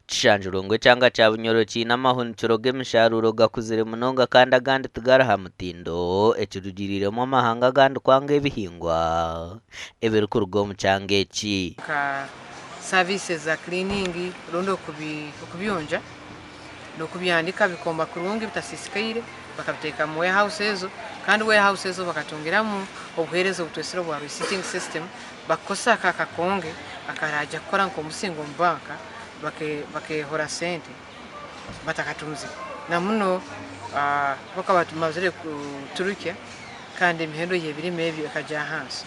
Kishangirwe ngu ekyanga kya Bunyoro kiine amahunikiro g'emisharuuro gakuzire munonga kandi agandi tigari aha mutindo ekirugiriiremu amahanga agandi kwanga ebihingwa ebirikuruga omu kyanga eki. Nka services za cleaning rundi okubiyonja n'okubyanika bikooma kurungi bitasisikaire bakabiteeka mu warehouse ezo kandi warehouse ezo bakatungiramu obuheereza obutwesire obwa receipting system bakukozesa aka akakonge akaraija kukora nk'omusingo omu banka bakehora sente batakatumzire na muno bakaba tumazire kuturukya kandi emihendo y'ebirime ebyo ekagya ahansi.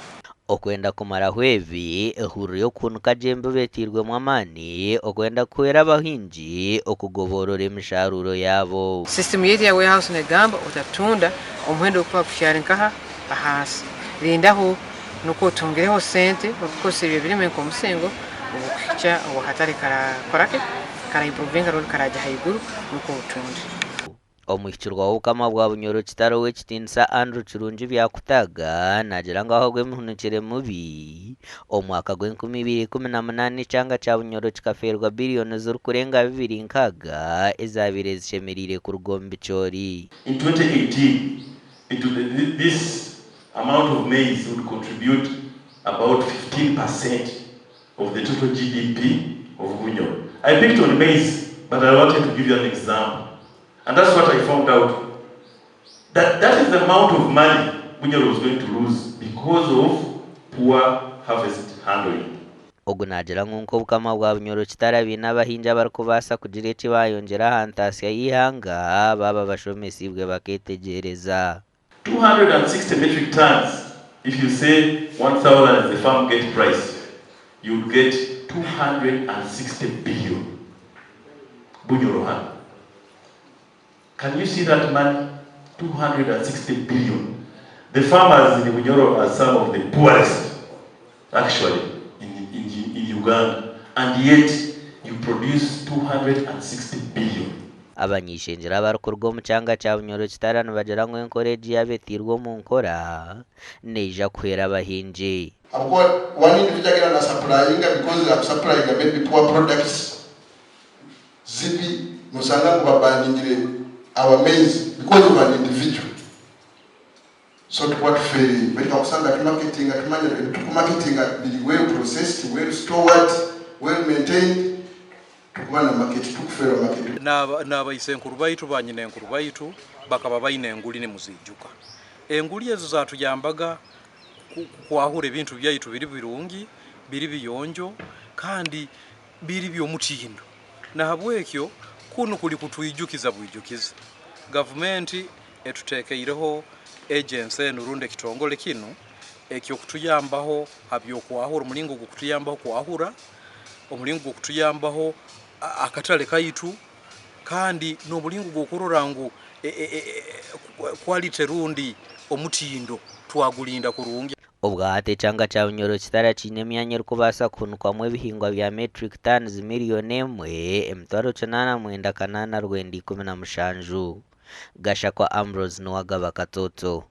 Okwenda kumaraho ebi, ehururu y'okuhunika gye embibo etairwemu amaani okwenda kuhwera abahingi okugoborora emisharuuro yaabo. System yaitu ya warehouse negamba otatunda omuhendo ogurikuba gukyari nkaha ahansi, rindaho nukwo otungireho sente orikukozesa ebyo ebirime nk'omusingo obukuhikya obu akatare karakoraki kara improvinga rundi karagya ahaiguru nukwo otunde. Omuhikirwa w'Obukama bwa Bunyoro Kitara Ow'ekitiinisa Andrew Kirungi Byakutaaga naagira ngu ahabw'emihunikire mibi, omu mwaka gw'enkumiibiri ikumi na munaana ekyanga kya Bunyoro kikafeerwa biriyoni zirikurenga 2.6 ezaabaire zishemereire kuruga omu bicoori. In 2018, this amount of maize would contribute about 15% of the total GDP of Bunyoro. I picked on maize, but I wanted to give you an example. And that's what I found out. That is the amount of money Bunyoro was going to lose because of poor harvest handling. Ogu naagira ngu nk'Obukama bwa Bunyoro Kitara baine abahingi abarikubaasa kugira eki bayongyera aha ntaasya y'eihanga baaba bashomesiibwe bakeetegyereza. 260 metric tons, if you say 1,000 is the farm gate price, you would get 260 billion. Bunyoro had. Can you see that money? 260 billion. The farmers in Bunyoro are some of the poorest, actually, in Uganda. And yet, you produce 260 billion. Abanyishengyero abarikuruga omu kyanga kya Bunyoro Kitara nibagira ngu enkora egi yaaba etairwe omu nkora neija kuhwera abahingi. Habwokuba one individual agenda na supplyinga because akusupplyinga maybe poor products zibi, nosanga ngu babanningire our maize because of an individual. So tukuba tufeerire baitu kakusanga tumarketinga, tumanya ebitukumarketinga biri well processed, well stored, well maintained, tukuba na market, tukufeerwa market. N'abaisenkuru baitu, banyinenkuru baitu bakaba baine enguli nimuziijuka. Enguli ezo zatuyambaga kwahura ebintu byaitu biri birungi, biri biyonjo kandi biri by'omutindo. Nahabwekyo kunu kuli kutwijukiza bwijukiza. Gavumenti etuteekeireho agency enu rundi ekitongole kinu eky'okutuyambaho ha by'okwahura, omulingo gw'okutuyambaho kwahura, omulingo gw'okutuyambaho akatale kaitu kandi n'omulingo gw'okurora ngu quality rundi omutindo twagulinda kurungi. Obwahati ekyanga kya Bunyoro Kitara kiine emyanya erikubaasa kuhunikwamu ebihingwa bya metric tons 1,889,917. Gashakwa Ambrose Niwagaba, Katoto.